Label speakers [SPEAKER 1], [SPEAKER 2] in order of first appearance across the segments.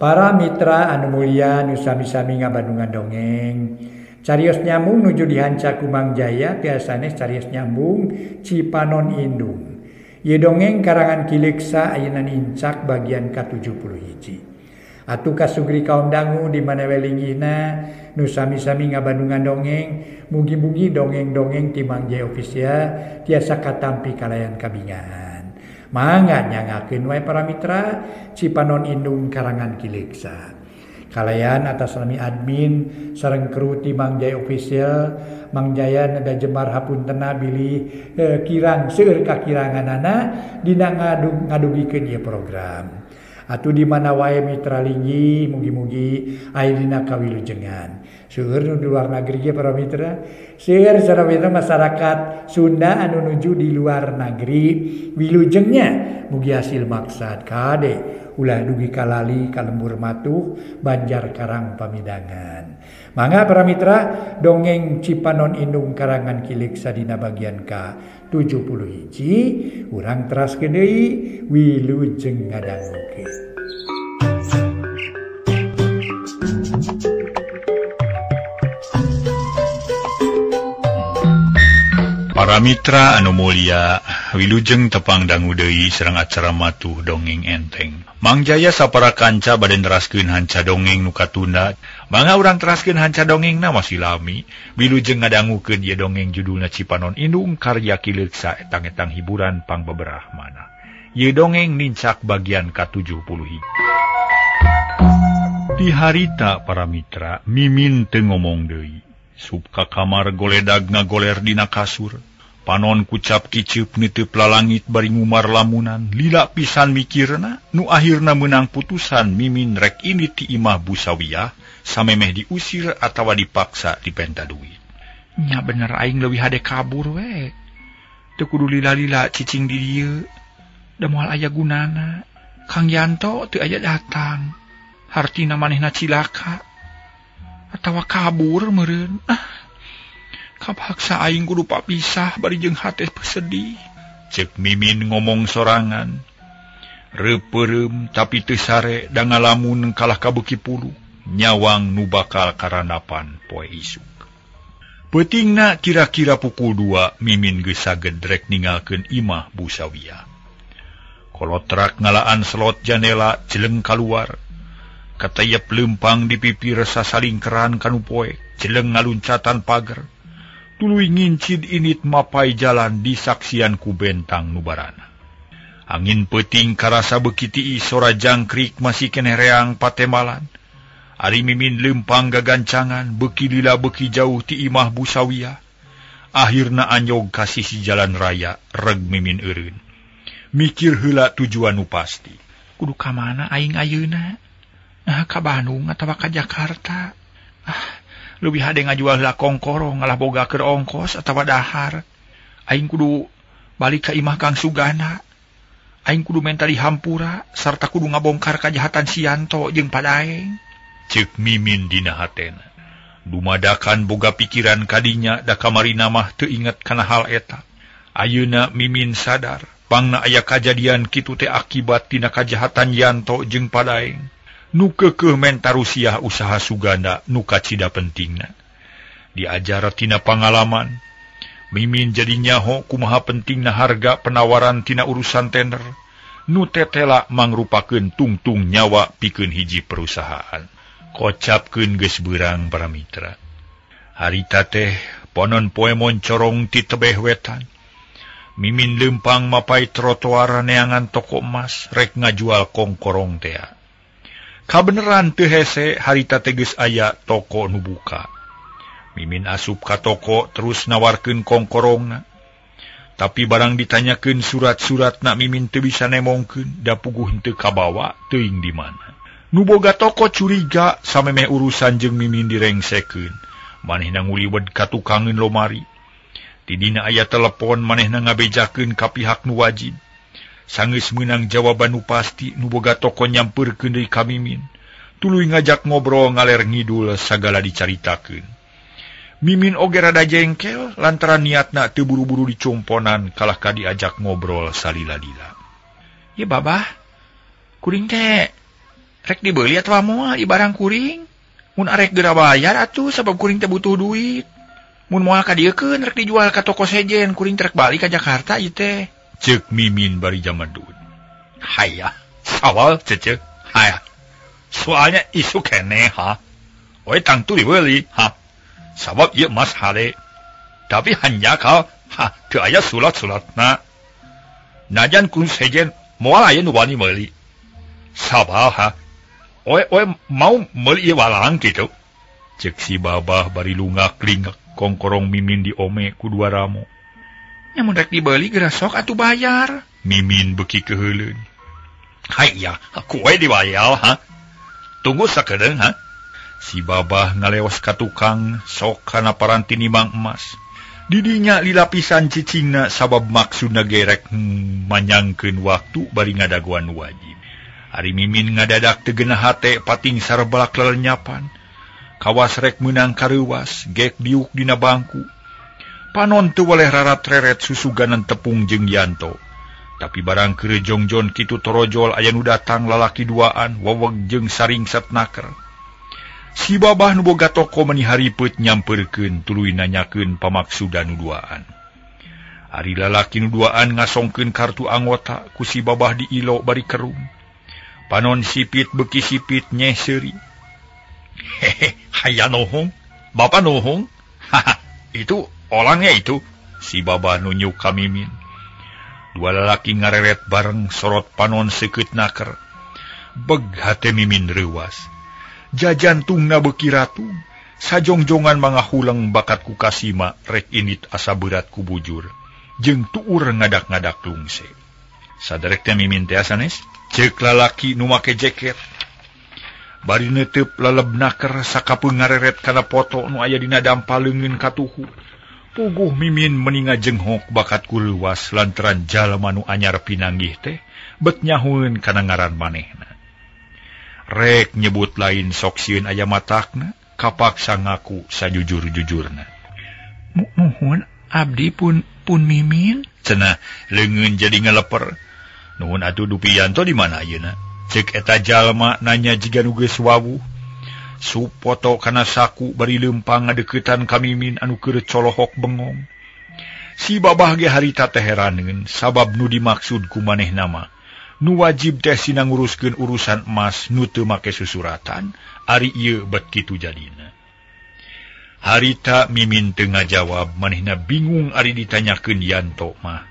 [SPEAKER 1] Para mitra anu mulia nu sami-sami ngabandungan dongeng. Carios nyambung nuju dihanca ku Mang Jaya tiasane carios nyambung Cipanon Indung. Ieu dongeng karangan Ki Leuksa ayeuna nincak bagian ka-71. Atuh kasugri kaum dangu di mana we linggihna nu sami-sami ngabandungan dongeng, mugi-mugi dongeng-dongeng ti Mang Jaya Official tiasa katampi kalayan kabingahan. Mangga nyangakeun wae para mitra Cipanon Indung karangan Ki Leuksa. Kalayan atas nami admin sareng kru ti Mang Jaya Official, Mang Jaya neda jemar hapuntena bilih kirang seueur kakiranganana dina ngadugikeun ieu program. Atuh di mana wae mitra linggih mugi-mugi aya dina kawilujengan. Seueur nu di luar negeri ge para mitra, seueur sareng mitra masyarakat Sunda anu nuju di luar negeri wilujengnya mugi hasil maksad kade ulah dugi kalali kalembur matuh Banjar Karang Pamidangan. Mangga para mitra dongeng Cipanon Indung karangan Ki Leuksa dina bagian ka-71 urang teraskeun deui wilujeng ngadangukeun.
[SPEAKER 2] Para mitra anu mulia, wilujeng tepang dangu deui sareng acara matuh dongeng enteng. Mang Jaya sapara kanca bade neraskeun hanca dongeng nu katunda. Mangga urang teraskeun hanca dongengna masih lami. Wilujeng ngadangukeun ieu dongeng judulna Cipanon Indung karya Ki Leuksa etang-etang hiburan pangbeberah mana. Ieu dongeng nincak bagian ka-70. Di harita para mitra, Mimin teu ngomong deui. Sup ka kamar goledag ngagoler dina kasur. Panon kucap kiceup niteup lalangit bari ngumar lamunan. Lila pisan mikirna, nu akhirna meunang putusan Mimin rek indit ti imah Busawiyah samemeh diusir atawa dipaksa dipenta duit.
[SPEAKER 3] Nya bener aing leuwih hade kabur we. Teu kudu lila-lila cicing di dieu. Da moal aya gunana. Kang Yanto teu aya datang. Hartina manehna cilaka. Atawa kabur meureun. Ah. Kapaksa aing kudu papisah bari jeung hate sedih.
[SPEAKER 2] Cek Mimin ngomong sorangan. Reupeureum tapi teu sare da ngalamun kalah kabeuki pulu. Nyawang nu bakal karanapan poe isuk. Peutingna kira-kira pukul 2 Mimin geus saged rek ninggalkeun imah Busawiyah. Kolotrak ngalaan slot janela jeleng kaluar. Katayep lempang di pipir sasalingkeran kanu poe, jeleng ngaluncatan pager. Tuluy ngincid init mapai jalan disaksian ku bentang nubarana. Angin peuting karasa beuki tiis sora jangkrik masih keneh reang patemalan. Ari Mimin lempang gagancangan beuki lila beuki jauh ti imah Busawiyah. Akhirna anyog ka sisi jalan raya reg Mimin eureun. Mikir heula tujuan nu pasti.
[SPEAKER 3] Kudu ka mana aing ayeuna? Nah, ka Bandung atawa ka Jakarta. Ah, leuwih hade ngajual heula kongkorong ngalah boga keur ongkos atawa dahar. Aing kudu balik ka imah Kang Sugana. Aing kudu menta dihampura sarta kudu ngabongkar kajahatan si Yanto jeung Padaeng.
[SPEAKER 2] Ceuk Mimin dina hatena. Dumadakan boga pikiran kadinya da kamarina mah teu inget kana hal eta. Ayeuna Mimin sadar pangna aya kajadian kitu teh akibat tina kajahatan Yanto jeung Padaeng. Nu keukeuh menta rusiah usaha Suganda nu kacida pentingna. Diajar tina pangalaman, Mimin jadi nyaho kumaha pentingna harga penawaran tina urusan tender. Nu tetela mangrupakeun tungtung nyawa pikeun hiji perusahaan. Kocapkeun geus beurang para mitra. Harita teh ponon poe moncorong ti tebeh wetan. Mimin lempang mapai trotoar neangan toko emas rek ngajual kongkorong tea. Kabeneran teu hese harita teh geus aya toko nu buka. Mimin asup ka toko terus nawarkeun kongkorongna. Tapi barang ditanyakeun surat-suratna Mimin teu bisa nemongkeun da puguh henteu kabawa teuing di mana. Nu boga toko curiga samemeh urusan jeung Mimin direngsekeun. Manehna nguliwed ka tukangeun lomari. Di dina aya telepon manehna ngabejakeun ka pihak nu wajib. Sanggeus meunang jawaban nu pasti nu boga toko nyampeurkeun deui ka Mimin. Tuluy ngajak ngobrol ngaler ngidul sagala dicaritakeun. Mimin oge rada jengkel lantaran niatna teu buru-buru dicomponan kalah ka diajak ngobrol salila-lila.
[SPEAKER 3] Ye babah, kuring teh Rek dibeli atawa moal ieu barang kuring? Mun arek geura bayar atuh sabab kuring teh butuh duit. Mun moal ka dieukeun rek dijual ka toko sejen, kuring teh rek balik ka Jakarta ieu teh.
[SPEAKER 2] Ceuk Mimin bari jamadud. Haya, sawal cece. Haya. Soalnya isu keneh ha. Oi tangtu dibeli ha. Sabab ieu emas hade. Tapi hanjakal ha teu aya surat-suratna. Najan kun sejen moal aya nu wani meuli. Sabab ha. Oe oe mau meuli ieu walang kitu. Ceuk si babah bari lungak-lingak kongkorong Mimin diome ku dua ramo.
[SPEAKER 3] Nya mun rek dibeli geura sok atuh bayar.
[SPEAKER 2] Mimin beuki keuheuleun. Hayya, ku we dibayar ha. Tunggu sakedeung ha. Si babah ngaleos ka tukang sok kana paranti nimang emas. Didinya lilapisan cicingna sabab maksudna gerek manyangkeun waktu bari ngadagoan wajib. Ari Mimin ngadadak teu geunah hate pating sarbalak lelenyapan. Kawas rek meunang kareuwas, gek diuk dina bangku. Panon teu weleh rarat-reret susuganan tepung jeung Yanto. Tapi barang keur jongjon kitu torojol aya nu datang lalaki duaan weweg jeung saringsat naker. Si babah nu boga toko meni haripeup nyamperkeun tuluy nanyakeun pamaksudan nu duaan. Ari lalaki nu duaan ngasongkeun kartu anggota ku si babah diilo bari kerung. Panon sipit beuki sipit nyeh seuri. Hehe, haya nohong, bapak nohong. Haha, itu orangnya itu. Si babah nunjuk ka Mimin. Dua lalaki ngareret bareng sorot panon seukeut naker. Beg hate Mimin reuwas. Jajantungna beuki ratung, sajongjongan mangahuleng bakat ku kasima rek init asa berat ku bujur, jeung tuur ngadak-ngadak lungse. Saderek teh Mimin teh sanes, ceuk lalaki nu make jaket. Bari neuteup laleb naker sakapeung ngareret kana foto nu aya dina dampa leungeun katuhu. Puguh Mimin meni ngajenghok bakat ku leuwas lantaran jalma nu anyar pinanggih teh bet nyahueun kana ngaran manehna. Rek nyebut lain sok sieun aya matakna, kapaksa ngaku sajujur-jujurna.
[SPEAKER 3] Nuhun abdi pun Mimin
[SPEAKER 2] cenah leungeun jadi ngaleper. Nuhun atuh Dupi Yanto di mana ayeuna? Ceuk eta jalma nanya jiga nu geus wawuh. Sup foto kana saku bari leumpang ngadeuketan ka Mimin anu keur colohok bengong. Si babah ge harita teh heraneun sabab nu dimaksud ku manehna mah nu wajib teh sina nguruskeun urusan emas nu teu make susuratan, ari ieu bet kitu jadina. Harita Mimin teu ngajawab, manehna bingung ari ditanyakeun Yanto mah.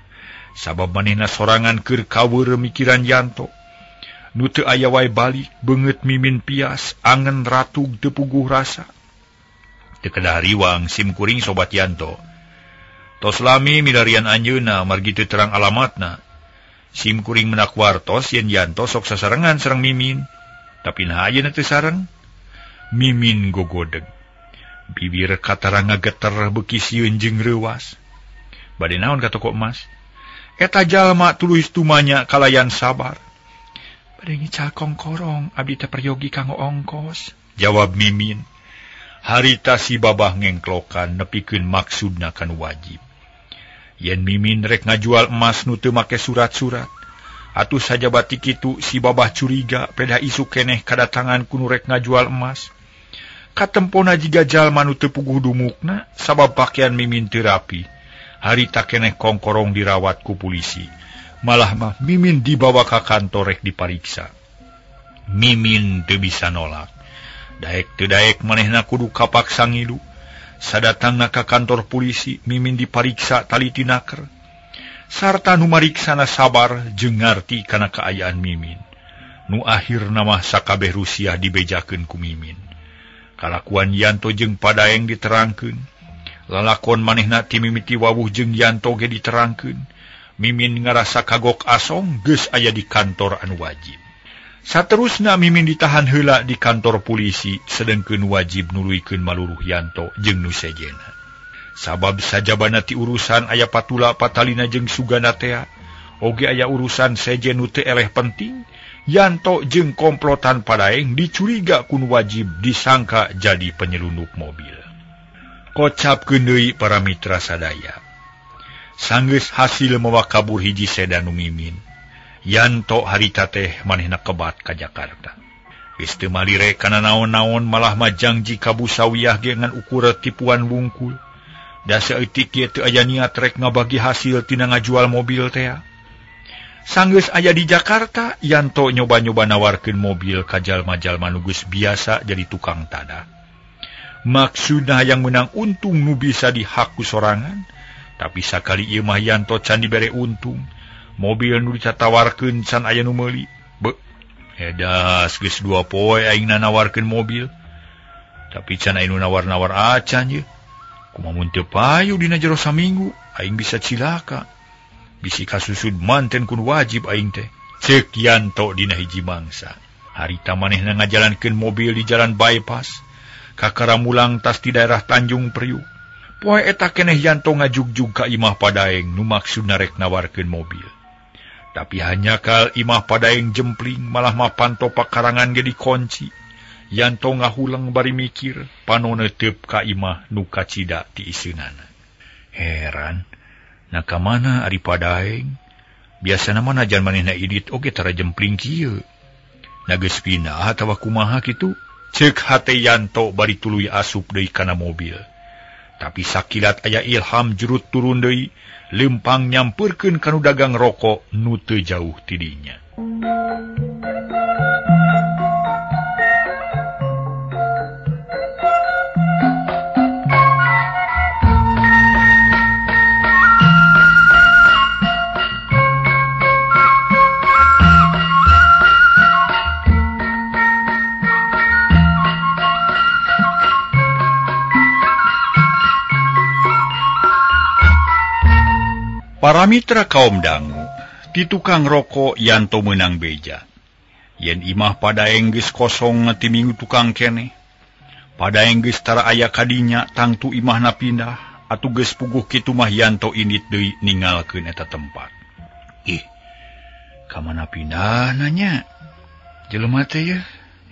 [SPEAKER 2] Sabab manehna sorangan keur kaweur mikiran Yanto. Nu teu aya wae balik, beungeut Mimin pias, angen ratug teu puguh rasa. Teu kedah riwang sim kuring sobat Yanto. Tos lami milarian anjeunna margi teu terang alamatna. Sim kuring menak wartos yen Yanto sok sasarengan sareng Mimin. Tapi nah ayeuna teu sareng. Mimin gogodeg. Bibir katara ngageter beuki sieun jeung reuwas. Bade naon ka toko emas? Eta jalma tuluy tumanya kalayan sabar.
[SPEAKER 3] Bade ngical kongkorong, abdi teh peryogi kanggo ongkos.
[SPEAKER 2] Jawab Mimin. Harita si babah ngengklokan nepikeun maksudna kan wajib. Yen Mimin rek ngajual emas nu teu make surat-surat. Atuh sajabati kitu si babah curiga pedah isuk keneh kadatangan ku nu rek ngajual emas. Katempona jiga jalma nu teu puguh dumukna sabab pakaian Mimin teu rapi. Harita keneh kongkorong dirawat ku polisi. Malah mah Mimin dibawa ka kantor rek dipariksa. Mimin teu bisa nolak. Daek teu daek manehna kudu kapaksa ngilu. Sadatangna ka kantor polisi, Mimin dipariksa tali tinaker. Sarta nu mariksana sabar jeung ngarti kana kaayaan Mimin. Nu akhirna mah sakabeh Rusiah dibejakeun ku Mimin. Kalakuan Yanto jeung Padaeng diterangkeun. Lalakon manehna ti mimiti wawuh jeung Yanto ge diterangkeun. Mimin ngarasa kagok asong geus aya di kantor anu wajib. Saterusna Mimin ditahan heula di kantor polisi sedengkeun wajib nuluykeun maluruh Yanto jeung nu sejena. Sabab sajabana ti urusan aya patula patalina jeung sugana tea, oge aya urusan sejen nu teu eleh penting, Yanto jeung komplotan Padaeng dicuriga ku nu wajib disangka jadi penyelundup mobil. Kocapkeun deui para mitra sadaya. Sanggeus hasil mawa kabur hiji sedan nu Mimin. Yanto harita teh manehna kebat ka Jakarta. Geus teu malire kana naon-naon malah majangji ka Bu Sawiyah ge ngan ukur tipuan wungkul. Da saeutik ge teu aya niat rek ngabagi hasil tina ngajual mobil teh. Sanggeus aya di Jakarta, Yanto nyoba-nyoba nawarkeun mobil ka jalma-jalma nu geus biasa jadi tukang tada. Maksudna hayang meunang untung nu bisa dihaku sorangan, tapi sakali ieu mah Yanto can dibere untung. Mobil nu ditawarkeun can aya nu meuli. Edas geus 2 poe aing nawarkeun mobil. Tapi can aya nu nawar-nawar acan ye. Kumaha mun teu payu dina jero saminggu, aing bisa cilaka. Bisi kasusud manten kun wajib aing teh. Ceuk Yanto dina hiji mangsa. Harita manehna ngajalankeun mobil di jalan bypass. Kakara mulang tas di daerah Tanjung Priuk. Poe eta keneh Yanto ngajugjug ka imah Padaeng nu maksudna rek nawarkeun mobil. Tapi hanya kal imah Padaeng jempling malah mapan topak karangan ge dikunci. Yanto ngahuleng bari mikir panon neuteub ka imah nu kacida ti iseunana. Heran, na ka mana ari Padaeng? Biasana mah najan manehna idit oge tara jempling kieu. Na geus pindah atawa kumaha kitu? Ceuk hate Yanto bari tuluy asup deui kana mobil. Tapi sakilat aya ilham jurut turun deui, lempang nyampeurkeun kanu dagang rokok nu teu jauh ti dinya. Para mitra kaum dangu, ti tukang rokok Yanto meunang beja. Yen imah Padaeng geus kosong ti minggu tukang keneh. Padaeng geus tara aya kadinya tangtu imahna pindah, atuh geus puguh kitu mah Yanto indit deui ningalkeun eta tempat. Ih, ka mana pindahna nya? Jelema teh ye,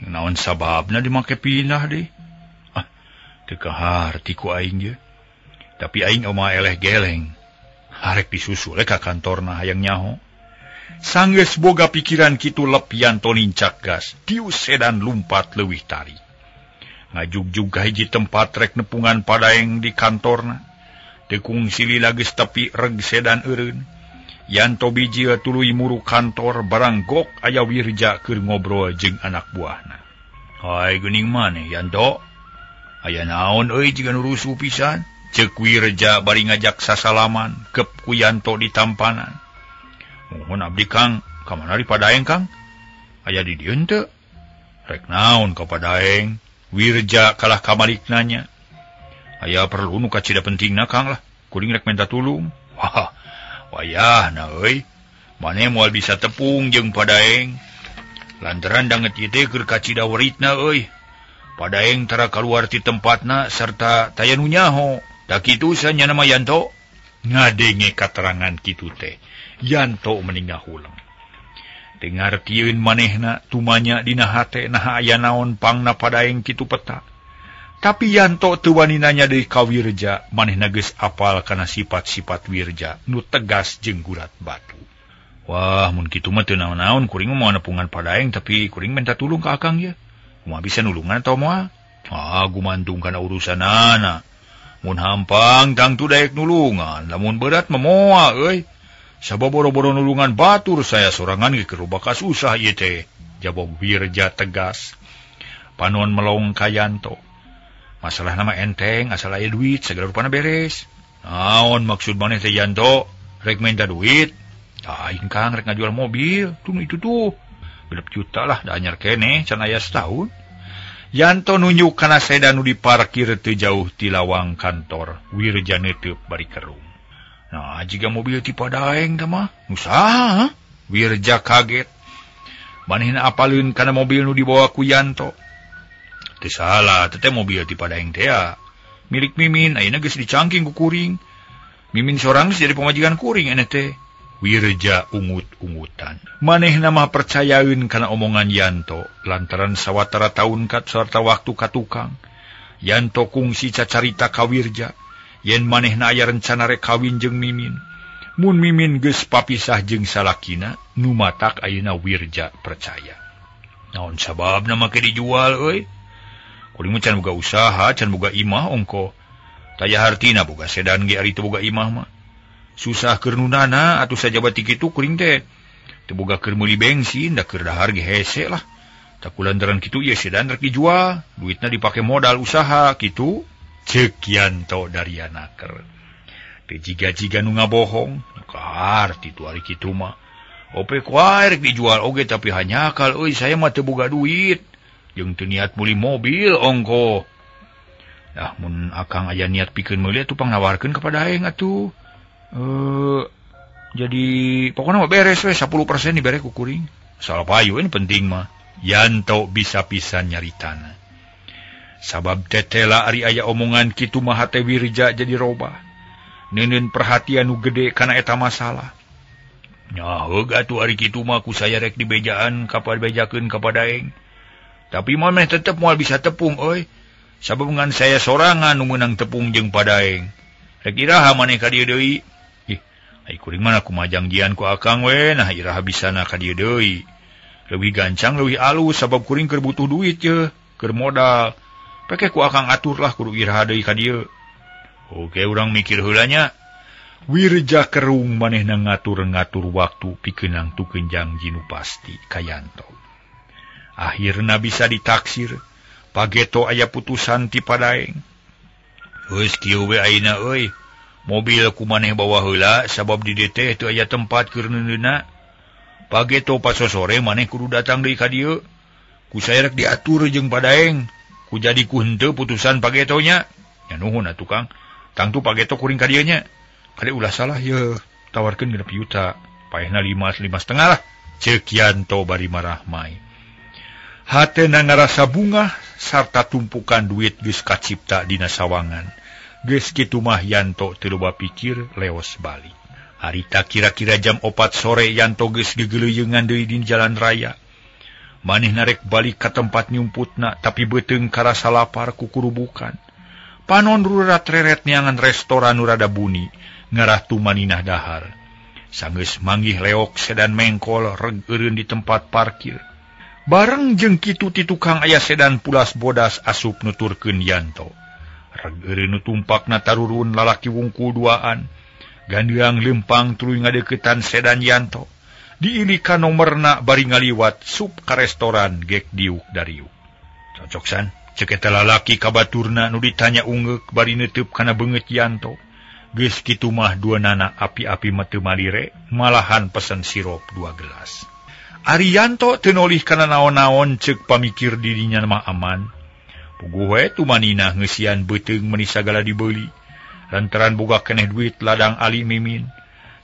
[SPEAKER 2] naon sababna dimake pindah deui? Ah, teu kaharti ku aing ye. Tapi aing omah eleh geleng. Arek disusul ka kantorna hayang nyaho. Sanggeus boga pikiran kitu lep Yanto nincak gas, dius sedan lumpat leuwih tarik. Ngajugjug ka hiji tempat rek nepungan Padaeng di kantorna. Teu kungsi lila geus tepi reg sedan eureun. Yanto bijil tuluy muru kantor barang gok aya Wirja keur ngobrol jeung anak buahna. Hai geuning maneh Yanto? Aya naon euy jiga nu rusuh pisan? Ceuk Wirja bari ngajak sasalaman kep ku Yanto di tampanan. Mohon abdi Kang, ka mana di Padaeng Kang? Aya di dieu henteu? Rek naon ka Padaeng? Wirja kalah kamalik nanya. Aya perlu nu kacida pentingna Kang lah, kuring rek minta tulung. Wah, wayahna euy. Mane moal bisa tepung jeung Padaeng. Lantaran danget ieu teh keur kacida weritna euy. Padaeng tara kaluar ti tempatna sarta taya nu nyaho. Da kitu sanyana mah Yanto. Ngadenge katerangan kitu teh. Yanto meni ngahuleng. Teu ngartieun manehna tumanya dina hate naha aya naon pangna Padaeng kitu peta. Tapi Yanto teu wani nanya deui ka Wirja, manehna geus apal kana sifat-sifat Wirja nu tegas jeung gurat batu. Wah, mun kitu mah teu naon-naon kuring mah moal nepungan Padaeng tapi kuring minta tulung ka Akang ye. Kumaha bisa nulungan atawa moal? Ah, gumantung kana urusanana. Mun hampang tangtu daek nulungan, lamun berat mah moal euy. Sabab boro-boro nulungan batur saya sorangan ge keur bakal susah ieu teh. Jawab Wirja tegas. Panon melong ka Yanto. Masalah nama enteng, asal aya duit segala rupana beres. Naon maksud maneh teh Yanto? Rek minta duit? Aing Kang rek ngajual mobil, tuh itu tuh. 6 juta lah, da anyar keneh can aya setahun. Yanto nunjuk kana sedan nu diparkir teu jauh ti lawang kantor. Wirja neuteub bari kerung. Nah, jika mobil ti Padaeng teh mah, nu saha? Wirja kaget. Manehna apaleun kana mobil nu dibawa ku Yanto. Teu salah, teh mobil ti Padaeng teh ya. Milik Mimin, ayeuna geus dicangking ku kuring. Mimin sorang geus jadi pamajikan kuring ene teh. Wirja ungut-ungutan. Manehna mah percayaeun kana omongan Yanto lantaran sawatara taun kat sarta waktu ka tukang. Yanto kungsi cacarita ka Wirja yen manehna aya rencana rek kawin jeung Mimin. Mun Mimin geus papisah jeung salakina, nu matak ayeuna Wirja percaya. Naon sababna make dijual euy? Kuring mah can boga usaha, can boga imah ongko. Taya hartina boga sedan ge ari teu boga imah mah. Susah keur nunana atuh sajaba ti kitu kuring teh. Teu boga keur meuli bensin, da keur dahar ge hese lah. Tak kulantaran kitu ieu sedan rek dijual, duitna dipake modal usaha kitu. Ceuk Yanto daria naker. Teu jiga-jiga nu ngabohong, kaharti tu ari kitu mah. Ope kuae rek dijual oge tapi hanyakal euy saya mah teu boga duit. Jeung teu niat meuli mobil ongko. Nah mun akang aya niat pikeun meuli atuh pangnawarkeun ka padaeng atuh. Jadi pokona mah beres we 10% dibere ku kuring. Salah payu ini penting mah. Yanto bisa pisan nyaritana. Sabab tetela ari aya omongan kitu mah hate Wirja jadi robah. Neuneun perhatian nu gede kana eta masalah. Nyaheug atuh ari kitu mah ku saya rek dibejaan kapabejakeun ka padaeng. Tapi maneh tetep moal bisa tepung euy. Sabab ngan saya sorangan nu meunang tepung jeung padaeng. Rek iraha maneh ka dieu deui? Ih, ai kuring mah kumaha jangjian ku akang we, nah iraha bisana ka dieu deui. Leuwih gancang leuwih alus sabab kuring keur butuh duit ye, keur modal. Peke ku akang atur lah kudu iraha deui ka dieu. Oke, urang mikir heula nya. Wirja kerung manehna ngatur-ngatur waktu pikeun nangtukeun janji nu pasti ka Yanto. Akhirna bisa ditaksir, pageto aya putusan ti padaeng. Geus kieu we ayeuna euy. Mobil ku maneh bawa heula sabab di dieu teh teu aya tempat keur neuneuna. Pageto pasosore maneh kudu datang deui ka dieu. Ku saya rek diatur jeung padaeng. Ku jadi ku henteu putusan pagetonya. Ya nuhun atuh Kang. Tangtu pageto kuring ka dieu nya. Kade ulah salah ye, tawarkeun 6 juta. Paehna 5, 5,5 lah. Ceuk Yanto bari marahmai. Hatena ngarasa bungah sarta tumpukan duit geus kacipta dina sawangan. Geus kitu mah Yanto teu loba pikir leos balik. Harita kira-kira jam 4 sore Yanto geus gegeleuyeungan deui di jalan raya. Manehna rek balik ka tempat nyumputna tapi beuteung karasa lapar ku kurubukan. Panon rurat reret neangan restoran nu rada buni ngarah tumaninah dahar. Sanggeus manggih leok sedan mengkol reg eureun di tempat parkir. Bareng jeung kitu ti tukang aya sedan pulas bodas asup nuturkeun Yanto. Reg eureun nu tumpakna tarurun lalaki wungkul duaan. Gandeang lempang tuluy ngadeukeutan sedan Yanto. Diilika nomerna bari ngaliwat sup ka restoran gek diuk dariuk. Cocok san, ceuk eta lalaki ka baturna nu ditanya ungeuk bari neuteub kana beungeut Yanto. Geus kitu mah duanana api-api mah teu malire, malahan pesen sirup 2 gelas. Ari Yanto teu nolih kana naon-naon ceuk pamikir dirinya mah aman. Puguh we tumaninah ngeusian beuteung meuni sagala dibeuli. Lantaran boga keneh duit ladang ali mimin.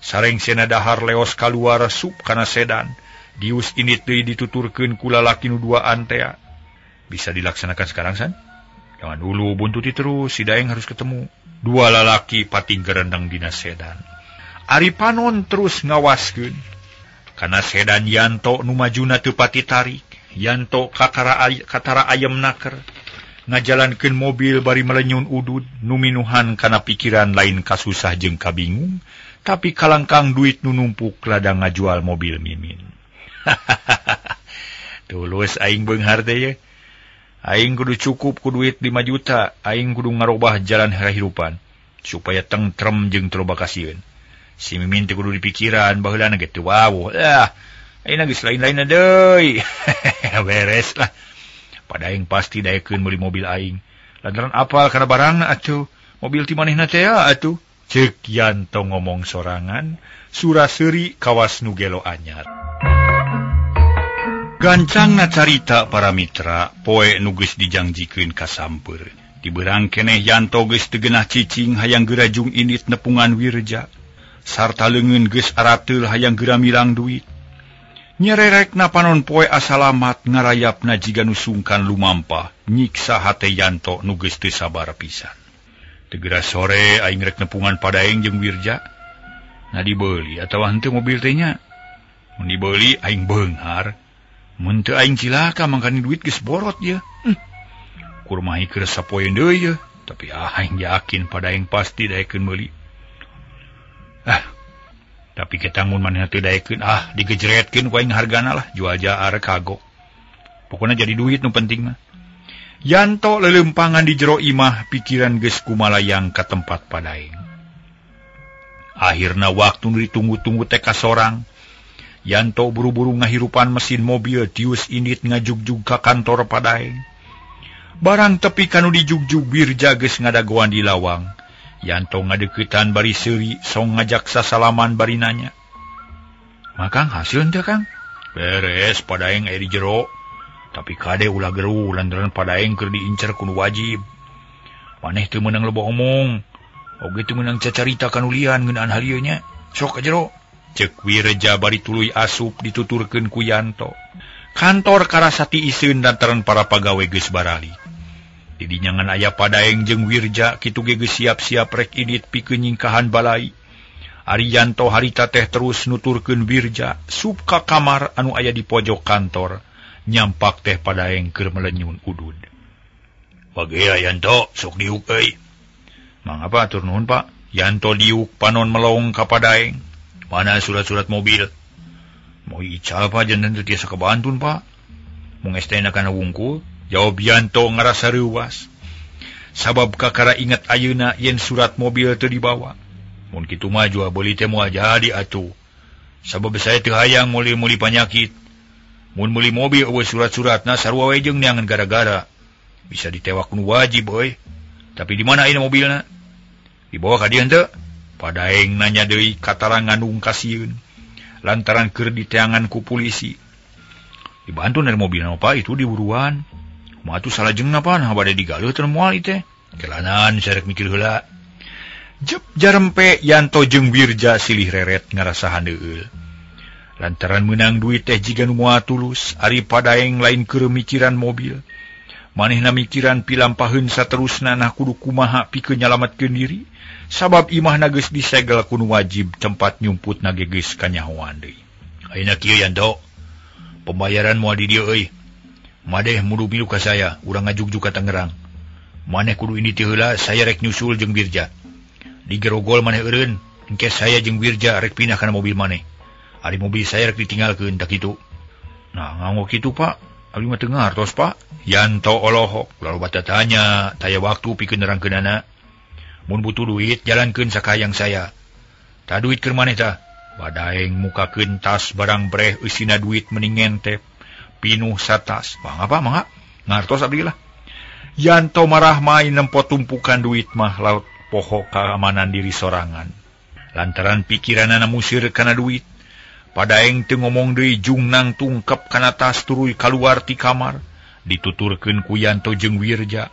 [SPEAKER 2] Sareng sena dahar leos kaluar sup kana sedan. Dius init deui dituturkeun ku lalaki nu duaan tea. Bisa dilaksanakan sekarang san? Jangan dulu buntuti terus, si Daeng harus ketemu. Dua lalaki pating gerendang dina sedan. Ari panon terus ngawaskeun. Kana sedan Yanto nu majuna teu pati tarik. Yanto katara ayem naker. Ngajalankeun mobil bari melenyun udud, nu minuhan kana pikiran lain kasusah jeung kabingung. Tapi kalangkang duit nu numpuk ladang ngajual mobil mimin. Tulus aing beunghar teh ye. Aing kudu cukup ku duit 5 juta, aing kudu ngarobah jalan kahirupan supaya tentrem jeung teu loba kasieun. Si mimin teh kudu dipikiran baheulana ge teu wawuh. Ah, ayeuna geus lain-lainna deui. Beres lah. Pada aing pasti daekeun meuli mobil aing. Lantaran apal kana barangna atuh. Mobil ti manehna teh atuh. Ceuk Yanto ngomong sorangan, sura-seuri kawas nu gelo anyar. Gancangna carita para mitra, poe nu geus dijangjikeun ka sampeur. Diberang keneh Yanto geus teu geunah cicing hayang geurajung indit nepungan Wirja. Sarta leungeun geus arateul hayang geura mirang duit. Nyererekna panon poe asalamat ngarayapna jiga nu sungkan lumampah, nyiksa hate Yanto nu geus teu sabar pisan. Tegera sore aing rek nepungan padaeng jeung Wirja. Nah dibeuli atawa henteu mobil teh nya. Mun dibeuli aing beunghar. Mun teu aing cilaka mangkani duit geus borot ye. Kurmahi keur sapoe deui ye, tapi aing yakin padaeng pasti daekeun meuli. Ah, tapi ketang mun manehna teu daekeun, ah digejretkeun ku aing hargana lah, jual jaar kagok. Pokona jadi duit nu penting mah. Yanto lelempangan di jero imah pikiran geus kumalayang ka tempat Padaeng. Akhirna waktu nu ditunggu-tunggu teh kasorang. Yanto buru-buru ngahirupan mesin mobil tius indit ngajugjug ka kantor Padaeng. Barang tepi kanu dijugjug Wirja geus ngadagoan di lawang. Yanto ngadeuketan bari seuri song ngajak sasalaman bari nanya. "Makang hasil teu Kang?" "Beres Padaeng aya di jero. Tapi kade ulah geru lantaran Padaeng keur diincer ku nu wajib. Maneh teu meunang loba omong. Oge teu meunang cacarita ka nu lian ngeunaan hal ieu nya. Sok ka jero." Ceuk Wirja bari tuluy asup dituturkeun ku Yanto. Kantor karasa tiiseun lantaran para pagawe geus baralik. Di dinyangan aya Padaeng jeung Wirja kitu ge geus siap-siap rek indit pikeun nyingkahan balai. Ari Yanto harita teh terus nuturkeun Wirja sup ka kamar anu aya di pojok kantor. Nyampak teh Padaeng keur melenyun udud. "Bagea Yanto, sok diuk euy." "Mangapa atur nuhun, Pak." Yanto diuk panon melong ka Padaeng. "Mana surat-surat mobil?" "Mau ical Pak, janten teu tiasa kabantun, Pak." "Mung STN kana wungkul," jawab Yanto ngarasa reuwas. Sabab kakara inget ayeuna yen surat mobil teu dibawa. "Mun kitu mah jual beuli teh moal jadi atuh. Sabab saya teu hayang meuli-meuli panyakit. Mun meuli mobil eueuh surat-suratna sarua we jeung neangan gara-gara. Bisa ditewak nu wajib euy. Tapi di mana ayeuna mobilna? Dibawa ka dieu henteu?" Padaeng nanya deui katarangan ngandung kasieun lantaran keur diteangan ku polisi. "Dibantu dari mobilna Pak, itu diburuan." "Kumaha atuh salajengna Pak, nah bade digaleuh teu moal ieu teh." "Kelanan sarek mikir heula." Jep jarempe Yanto jeung Wirja silih reret ngarasa handeueul. Lantaran meunang duit teh jiga nu moal tulus, ari Padaeng lain keur mikiran mobil. Manehna mikiran pilampaheun saterusna nah kudu kumaha pikeun nyalametkeun diri, sabab imahna geus disegel ku nu wajib tempat nyumputna ge geus kanyahoan deui. "Ayeuna kieu Yanto, pembayaran moal di dieu euy. Madeh mudu milu ka saya, urang ngajugjug ka Tangerang. Maneh kudu indit heula, saya rek nyusul jeung Wirja. Di gerogol maneh eureun, engke saya jeung Wirja rek pindah kana mobil maneh. Ari mobil saya rek ditinggalkeun tak kitu." "Nah, nganggo kitu Pak, abdi mah teu ngartos Pak." Yanto olohok, lalu bata tanya, taya waktu pikeun nerangkeunana. "Mun butuh duit jalankeun sakayang saya. Tah duit keur maneh tah." Padaeng mukakeun tas barang breh eusina duit mending ngentep. Pinuh satas. "Mangga Pak, mangga. Ngartos abdi lah." Yanto marah main nempo tumpukan duit mah laut poho keamanan diri sorangan. Lantaran pikiranana musir kana duit. Padaeng teu ngomong deui jungnang tungkep kana tas tuluy kaluar ti kamar, dituturkeun ku Yanto jeung Wirja.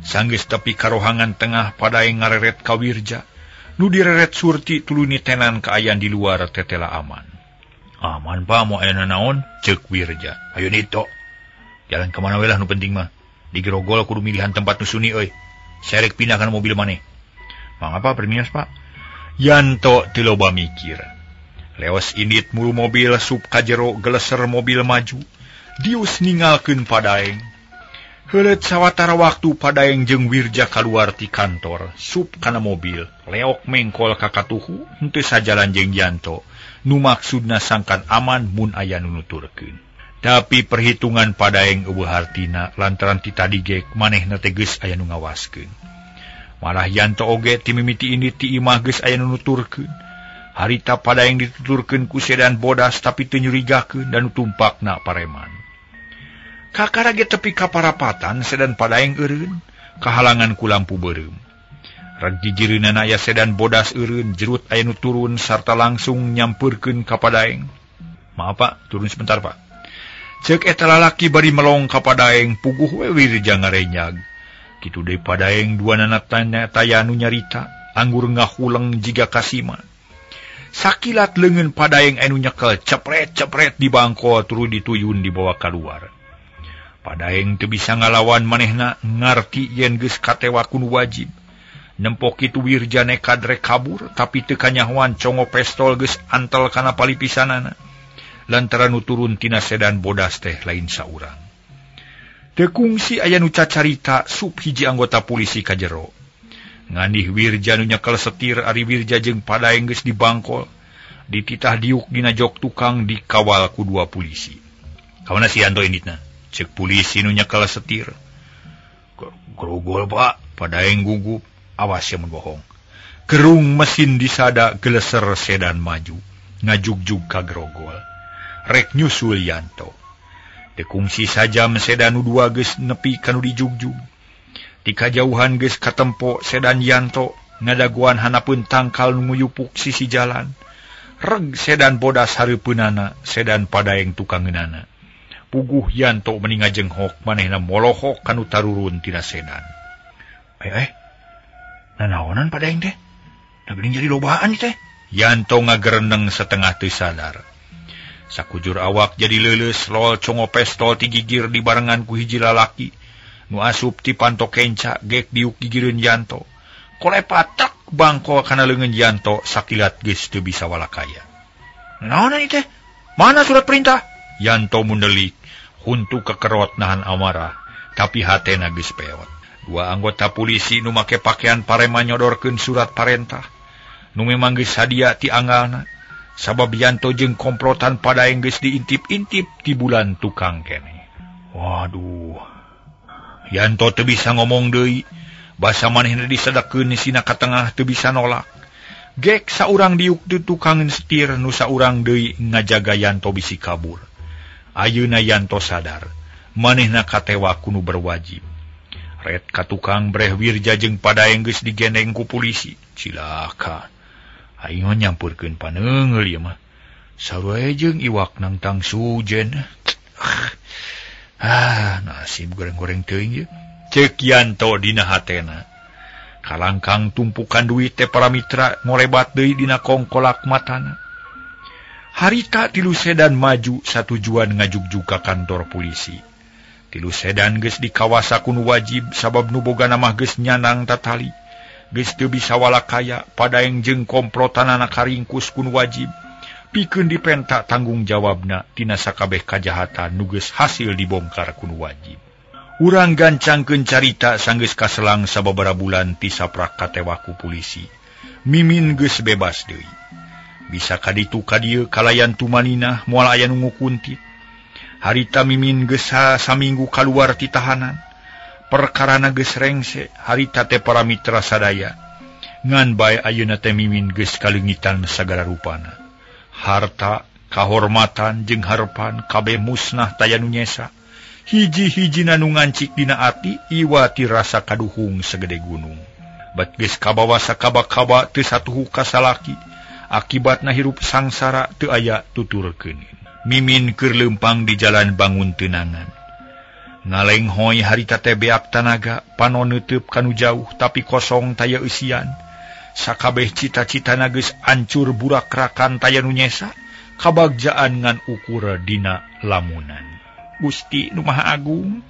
[SPEAKER 2] Sanggeus tepi karohangan tengah Padaeng ngareret ka Wirja. Nu direret Surti tuluy nitenan kaayaan di luar tetela aman. "Aman Pak, moal aya nanaon?" ceuk Wirja. "Ayo nito. Jalan ka mana we lah nu penting mah. Di gerogol kudu milihan tempat nu sunyi euy. Saya rek pindah kana mobil maneh." "Mangapa permios Pak?" Yanto teu loba mikir. Leos indit mulu mobil sup ka jero geleser mobil maju. Dius ningalkeun Padaeng. Heuleut sawatara waktu Padaeng jeung Wirja kaluar ti kantor, sup kana mobil, leok mengkol ka katuhu henteu sajalan jeung Yanto. Nu maksudna sangkan aman mun aya nu nuturkeun. Tapi perhitungan Padaeng eueuh hartina lantaran ti tadi ge manehna teh geus aya nu ngawaskeun. Malah Yanto oge ti mimiti indit ti imah geus aya nu nuturkeun. Harita Padaeng dituturkeun ku sedan bodas tapi teu nyurigakeun dan tumpakna pareman. Kakara ge tepi ka parapatan sedan Padaeng eureun, kahalangan ku lampu beureum. Reg jijireunana aya sedan bodas eureun, jerut aya nu turun sarta langsung nyampeurkeun ka Padaeng. "Maaf Pak, turun sebentar Pak." Ceuk eta lalaki bari melong ka Padaeng, puguh we Wirja ngarenyag. Kitu deui Padaeng duanana taya nu nyarita, anggur ngahuleng jiga kasima. Sakilat leungeun Padaeng anu nyekel cepret-cepret di bangkol tuluy dituyun dibawa kaluar. Padaeng teu bisa ngalawan manehna ngarti yen geus katewa ku nu wajib. Nempo kitu Wirja nekad rek kabur tapi teu kanyahoan congo pestol geus antel kana palipisanana. Lantaran nu turun tina sedan bodas teh lain saurang. Teu kungsi aya nu cacarita sup hiji anggota polisi ka jero. Ngandih Wirja nu nyekel setir ari Wirja jeung Padaeng geus dibangkol. Dititah diuk dina jok tukang dikawal ku dua polisi. "Ka mana si Yanto inditna?" Cek polisi nu nyekel setir. Grogol Pak, Padaeng gugup, awas ya mun bohong. Gerung mesin disada geleser sedan maju, ngajugjug ka Grogol. Rek nyusul Yanto. Dekungsi sajam sedan nu dua geus nepi ka nu dijugjug. Ti kajauhan geus katempo sedan Yanto ngadaguan hanapeun tangkal nu nguyupuk sisi jalan. Reg sedan bodas hareupeunana, sedan Padaeng tukangeunana. Puguh Yanto meni ngajenghok manehna molohok kanu tarurun tina sedan. Nanaonan Padaeng teh? Da geuning jadi lobaan teh. Yanto ngagereneng setengah teu sadar. Sakujur awak jadi leuleus lol congo pestol ti gigir dibarengan ku hiji lalaki. Nu asup ti panto kenca gek diuk gigireun Yanto. Kolepatak bangkol kana leungeun Yanto sakilat geus teu bisa walakaya. Nanaonan ieu teh? Mana surat perintah? Yanto mundelik, huntu kekerot nahan amarah, tapi hatena geus peot. Dua anggota polisi nu make pakaian parema nyodorkeun surat parentah. Nu memang geus sadia ti anggalna. Sabab Yanto jeung komplotan Padaeng geus diintip-intip ti bulan tukang keneh. Waduh. Yanto teu bisa ngomong deui. Basa manehna disedekeun sina ka tengah teu bisa nolak. Gek saurang diuk di tukangeun setir nu saurang deui ngajaga Yanto bisi kabur. Ayeuna Yanto sadar, manehna katewa ku nu berwajib. Ret ka tukang breh Wirja jeung Padaeng geus digendeng ku polisi. Cilaka. Aing mah nyampurkeun paneunggeul ieu mah. Sarua jeung iwak nangtang sujen. Ah, nasib goreng-goreng teuing ieu. Cek Yanto dina hatena. Kalangkang tumpukan duit teh para mitra ngolebat deui dina kongkolak matana. Harita tilu sedan maju satujuan ngajugjug ka kantor polisi. Tilu sedan geus dikawasa ku nu wajib sabab nu bogana mah geus nyanang tatali. Geus teu bisa walakaya Padaeng jeung komplotanana karingkus ku nu wajib. Pikeun dipenta tanggung jawabna tina sakabeh kajahatan nu geus hasil dibongkar ku nu wajib. Urang gancangkeun carita sanggeus kaselang sababaraha bulan ti saprak katewa ku polisi. Mimin geus bebas deui. Bisa kaditu kadieu kalayan tumaninah moal aya nu ngukuntit. Harita Mimin geus saminggu kaluar ti tahanan. Perkarana geus rengse, harita teh para mitra sadaya. Ngan bae ayeuna teh Mimin geus kaleungitan sagala rupana. Harta, kahormatan jeung harepan kabeh musnah taya nu nyesa. Hiji-hijina nu ngancik dina ati iwati rasa kaduhung segede gunung. Bat geus kabawa sakaba-kaba teu satuhu ka salaki. Akibatna hirup sangsara teu aya tuturkeun. Mimin keur leumpang di jalan bangun teunangan. Ngalenghoy harita teh beak tanaga, panon neuteub kanu jauh tapi kosong taya eusian. Sakabeh cita-citana geus ancur burakrakan taya nu nyesa, kabagjaan ngan ukur dina lamunan. Gusti nu Maha Agung,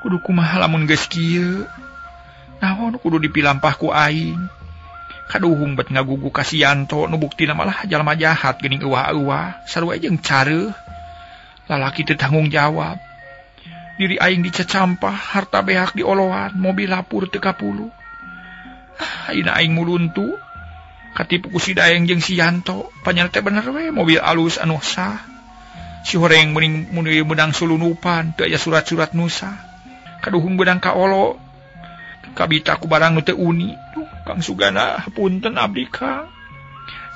[SPEAKER 2] kudu kumaha lamun geus kieu? Naon kudu dipilampah ku aing? Kaduhung bet ngagugu ka si Yanto nu buktina malah jalma jahat geuning euwah-euwah, sarua jeung careuh. Lalaki teu tanggung jawab. Diri aing dicecampah, harta behak dioloan, mobil lapur teu kapulu. Ayeuna aing muluntu katipu ku si Daeng jeung si Yanto, panyana teh bener we mobil alus anu sah. Si horeng meuning meunang sulunupan, teu aya surat-surat nusa. Kaduhung beunang ka olo. Kabita ku barang nu teu uni. Duh, Kang Sugana, punten abdi Kang.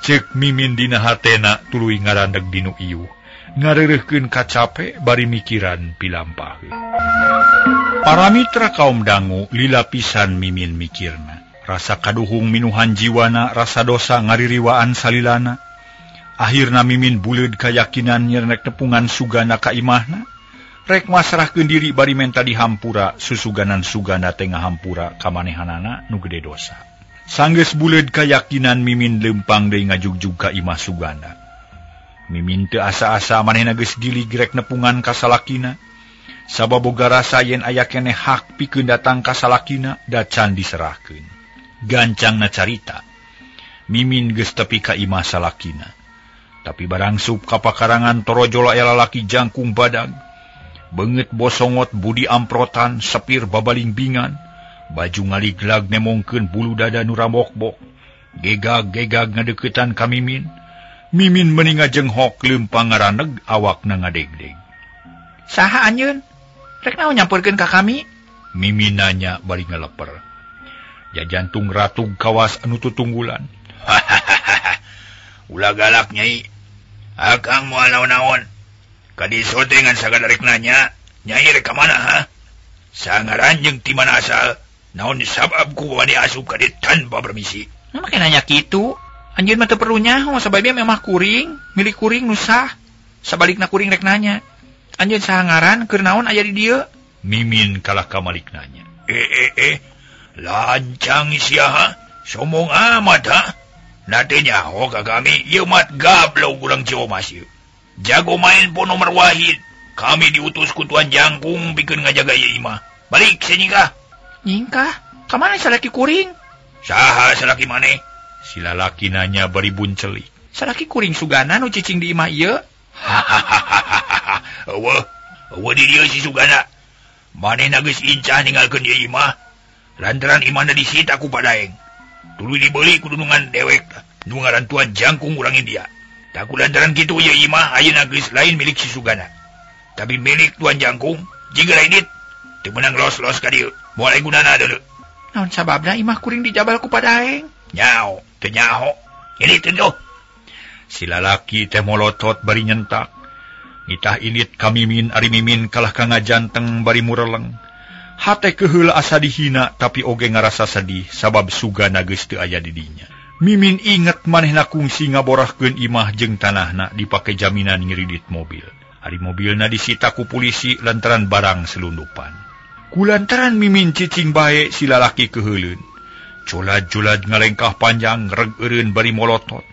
[SPEAKER 2] Cek Mimin dina hatena tuluy ngarandeg dinu ieu. Ngareureuhkeun kacape bari mikiran pilampaheun. Para mitra kaum dangu lila pisan Mimin mikirna. Rasa kaduhung minuhan jiwana, rasa dosa ngaririwaan salilana. Akhirna Mimin buleud kayakinan nyerenek tepungan Sugana ka imahna. Rek masrahkeun diri bari menta dihampura susuganan Sugana teh ngahampura ka manehanana nu gede dosa. Sanggeus buleud kayakinan Mimin leumpang deui ngajugjug ka imah Sugana. Mimin teu asa-asa manehna geus gilig rek nepungan ka salakina. Sabab boga rasa yen aya keneh hak pikeun datang ka salakina da can diserahkeun. Gancangna carita, Mimin geus tepi ka imah salakina. Tapi barang sup ka pakarangan torojol aya lalaki jangkung badag. Beungeut bosongot budi amprotan sepir babalingbingan, baju ngaliglag nemongkeun bulu dada nu ramokbok. Gegag-gegag ngadeuketan ka Mimin. Mimin meni ngajenghok leumpang ngaraneg awakna ngadegdeg. Saha anjeun?
[SPEAKER 3] Rek naon nyamperkeun ka kami?
[SPEAKER 2] Mimin nanya bari ngaleper. Jajantung ratug kawas anu tutunggulan.
[SPEAKER 4] Ulah galak Nyai. Akang moal naon-naon. Ka diso teh ngan sakadar rek nanya, Nyai rek ka mana ha? Sangaran jeung ti mana asal? Naon sabab ku wani asup ka dieu tanpa permisi?
[SPEAKER 3] Nah make nanya kitu. Anjeun mah teu perlu nyaho sabab ieu mah kuring, milik kuring nu sah. Sabalikna kuring rek nanya. Anjeun saha ngaran keur naon aya di dieu?
[SPEAKER 2] Mimin kalah kamalik nanya.
[SPEAKER 4] Lancang sia ha? Sombong amat ha? Nate nyaho ka kami, ieu mat gablok urang Ciomas ieu. Jago main pun nomor wahid. Kami diutus ku Tuan Jangkung pikeun ngajaga ieu imah. Balik sia nyingkah.
[SPEAKER 3] Nyingkah? Ka mana salaki kuring?
[SPEAKER 4] Saha salaki maneh?
[SPEAKER 2] Si lalaki nanya bari buncelik.
[SPEAKER 3] Salaki kuring Sugana nu cicing di imah ieu.
[SPEAKER 4] Hahaha. Eueuh, eueuh di dieu si Sugana. Manehna geus incah ninggalkeun ieu imah. Lantaran imahna disita ku Padaeng. Tuluy dibeli ku dunungan dewek nu ngaran Tuan Jangkung urang India. Tak ku lantaran kitu ieu imah ayeuna geus lain milik si Sugana. Tapi milik Tuan Jangkung, jiga lain dit. Teu meunang los-los ka dieu. Moal aya gunana deuleu.
[SPEAKER 3] Naon sababna imah kuring dijabal ku Padaeng?
[SPEAKER 4] Nyao, teu nyaho. Ini teu.
[SPEAKER 2] Si lalaki teh molotot bari nyentak. Nitah init ka Mimin ari Mimin kalah ka ngajanteng bari mureleng. Hate keheula asa dihina tapi oge ngarasa sedih sabab Sugana geus teu aya di dinya. Mimin inget manehna kungsi ngaborahkeun imah jeung tanahna dipake jaminan ngiridit mobil. Ari mobilna disita ku polisi lantaran barang selundupan. Kulantaran Mimin cicing bae si lalaki keheuleun. Colad-colad ngalengkah panjang reg eureun bari molotot.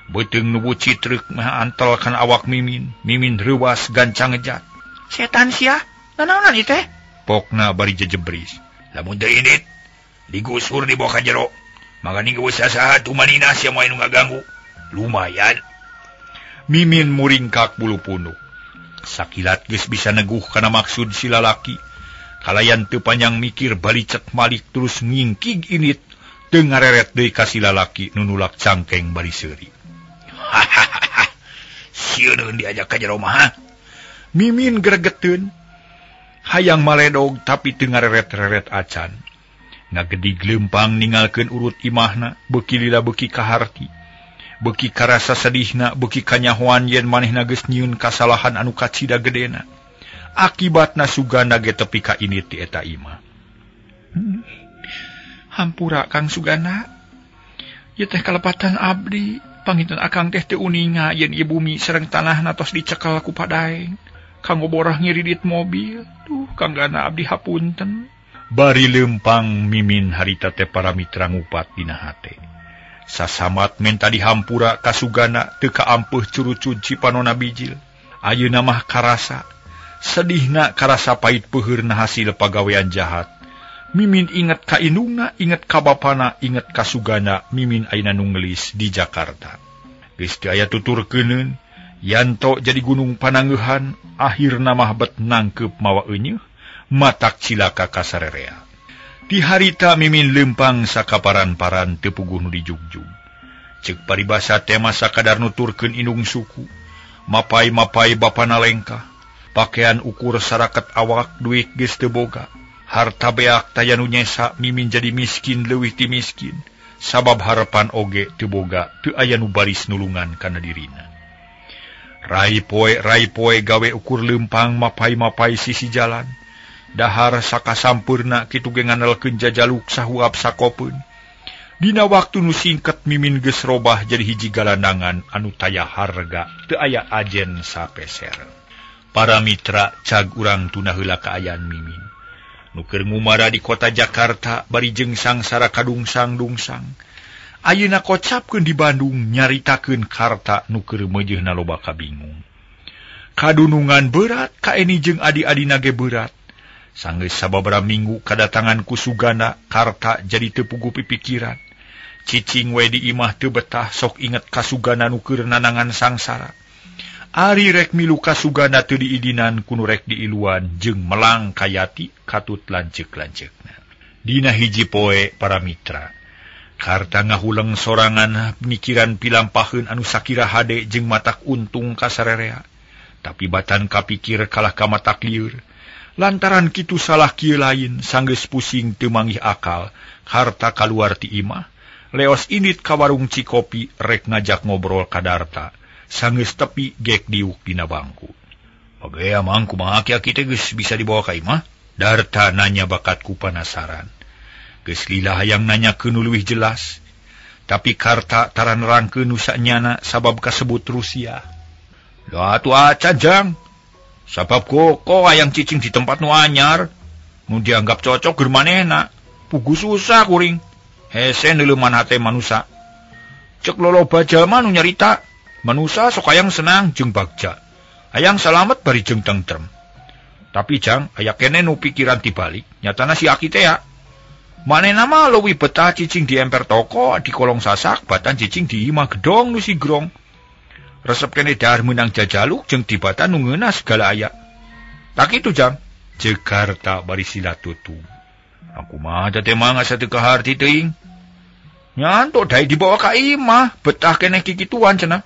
[SPEAKER 2] Beuteung nu buci treuk mah antel kana awak Mimin. Mimin reuwas gancang ngejat.
[SPEAKER 3] Setan sia, nanaonan ieu teh?
[SPEAKER 2] Pokna bari jejebris.
[SPEAKER 4] Lamun teu indit, digusur dibawa ka jero. Mangani geus sasaha tumanina sia moal nu ngaganggu. Lumayan.
[SPEAKER 2] Mimin muringkak bulu punuk. Sakilat geus bisa neguh kana maksud si lalaki. Kalayan teu panjang mikir bari cek malik terus ngingkig init. Teu ngareret deui ka si lalaki nu nulak cangkeng bari seuri.
[SPEAKER 4] Hahaha. Sieun diajak ka jero mah.
[SPEAKER 2] Mimin gregeteun. Hayang maledog tapi teu ngareret-reret acan. Ngagedig leumpang ninggalkeun urut imahna, beuki lila beuki kaharti. Beuki karasa sedihna, beuki kanyahoan yen manehna geus nyieun kasalahan anu kacida gedena. Akibatna Sugana ge tepi ka init ti eta imah.
[SPEAKER 3] Hampura Kang Sugana. Ieu teh kalepatan abdi. Panginten akang teh teu uninga yen ieu bumi sareng tanahna tos dicekel ku Padaeng. Kanggo borah ngiridit mobil. Duh, Kang Gana abdi hapunten.
[SPEAKER 2] Bari leumpang Mimin harita teh para mitra ngupat dina hate. Sasamat menta dihampura ka Sugana teu kaampeuh curucud cipanona bijil. Ayeuna mah karasa. Sedihna karasa pait peuheurna hasil pagawean jahat. Mimin inget ka indungna, inget ka bapana, inget ka Sugana. Mimin ayeuna nu ngelis di Jakarta. Geus teu aya tuturkeuneun. Yanto jadi gunung panangeuhan, akhirna mah bet nangkeup mawa euneuh, matak cilaka ka sarerea. Ti harita Mimin leumpang sakaparan-paran teu puguh nu dijugjug. Ceuk paribasa teh mah sakadar nuturkeun indung suku, mapai-mapai bapana lengkah, pakaian ukur saraket awak duit geus teu boga. Harta beak taya nu nyesa, Mimin jadi miskin leuwih ti miskin, sabab harapan oge teu boga, teu aya nu baris nulungan kana dirina. Rai poe gawe ukur leumpang mapai-mapai sisi jalan. Dahar sakasampurna kitu ge ngandelkeun jajaluk sahuap sakopeun. Dina waktu nu singket Mimin geus robah jadi hiji galandangan anu taya harga teu aya ajen sapeser. Para mitra cag urang tuna heula kaayaan Mimin. Nu keur ngumara di kota Jakarta bari jeung sangsara kadungsang-dungsang. Ayeuna kocapkeun di Bandung nyaritakeun karta nu keur meujeuhna loba kabingung. Kadunungan berat ka Eni jeung adi-adina ge berat. Sanggeus sababaraha minggu kadatangan ku Sugana, karta jadi teu puguh pipikiran. Cicing we di imah teu betah sok inget ka Sugana nu keur nanangan sangsara. Ari rek milu ka Sugana teu diidinan ku nu rek diiluan jeung melang kayati katut lanceuk-lanceukna. Dina hiji poe para mitra, Karta ngahuleng sorangan mikiran pilampaheun anu sakira hade jeung matak untung ka sarerea. Tapi batan kapikir kalah ka matak lieur. Lantaran kitu salah kieu lain sanggeus pusing teu manggih akal, Karta kaluar ti imah, leos indit ka warung Cikopi rek ngajak ngobrol ka Darta. Sanggeus tepi gek diuk dina bangku. Bagea mang kumaha aki-aki teh geus bisa dibawa ka imah? Darta nanya bakat ku panasaran. Geus lila hayang nanyakeun nu leuwih jelas. Tapi Karta tara nerangkeun nu sanyana sabab kasebut Rusia. Lah atuh acan jang. Sabab kok hayang cicing di tempat nu anyar, nu dianggap cocok ger manehna. Pugu susah kuring. Hese neuleuman hate manusa. Cek loloba jalma nu nyarita, manusa sok hayang senang jeung bagja. Hayang salamet bari jeung tentrem. Tapi jang aya keneh nu pikiran tibalik, nyatana si aki teh ya. Manehna mah leuwih betah cicing di emper toko, di kolong sasak, batan cicing di imah gedong nu sigrong. Resep keneh dahar meunang jajaluk jeung tibatan nu ngeunah segala aya. Tak kitu jang, ceuk Karta bari sila tutung. Aku mah teh mah asa teu kaharti teuing. Nyanto dae dibawa ka imah, betah keneh kikituan cenah.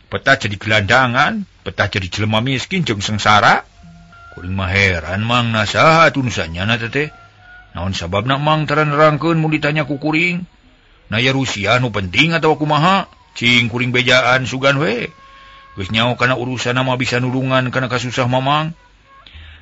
[SPEAKER 2] Betah jadi gelandangan, betah jadi jelema miskin jeung sengsara. Kuring mah heran mang na saha atuh nu sanyana teh. Naon sababna mang tara nerangkeun mun ditanya ku kuring? Na ya Rusia nu penting atawa kumaha? Cing kuring bejaan sugan we. Geus nyaho kana urusan mah bisa nulungan kana kasusah mamang.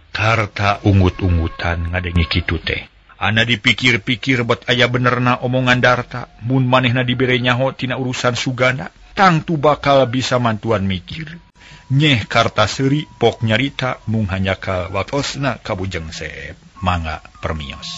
[SPEAKER 2] Karta ungut-ungutan ngadenge kitu teh. Ana dipikir-pikir bet aya benerna omongan Darta, mun manehna dibere nyaho tina urusan Sugana, tangtu bakal bisa mantuan mikir. Nyeh Karta seuri pok nyarita mung hanyakal waktosna ka Bujeng Seep. Mangga permios.